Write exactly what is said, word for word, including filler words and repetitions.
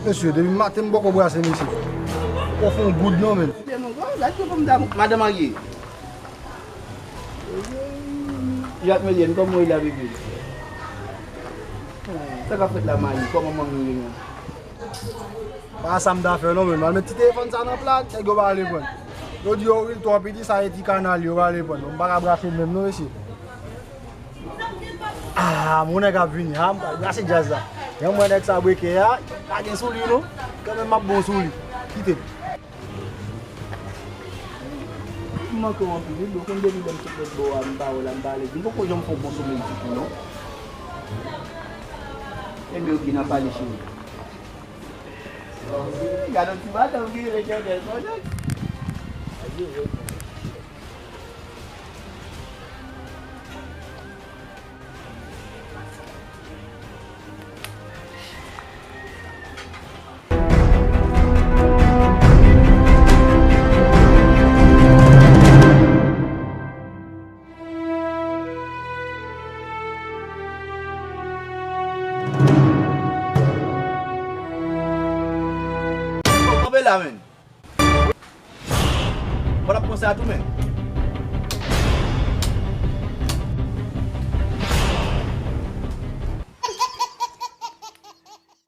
Mesye, depi maten m poko brase, mesye. Ou fè yon goud non, men. Madan marye. Jacques Melienne, kòman w ye la, bebe? Sa k ap fèt la, mayi? Kòman manmi w ye, non? Pa sa m ta fè non, men. M al met ti telefòn sa nan plat, nèg yo pa vle pran. Yo di yo wi, l twò piti, sa e ti kanal, yo pa vle pran. M pa ka brase menm non, mesye. Ah, mon nèg ap vini, ha, m pral brase djaz la. Jan m wè nèg sa breke a, pa gen sou li non. Kanmenm m ap bon sou li. Kite. M manke w anpil wi bro, konn depi lè m sot lòt bò a, m pa wè w la, m pa alèz. M poko janm fè w bon somèy ditou non. Ebyen ok, n a pale cheri. Gade yon ti madanm ki rele Jandèl, konnen. Kanpe la, men. Mwen ap panse a tou, men.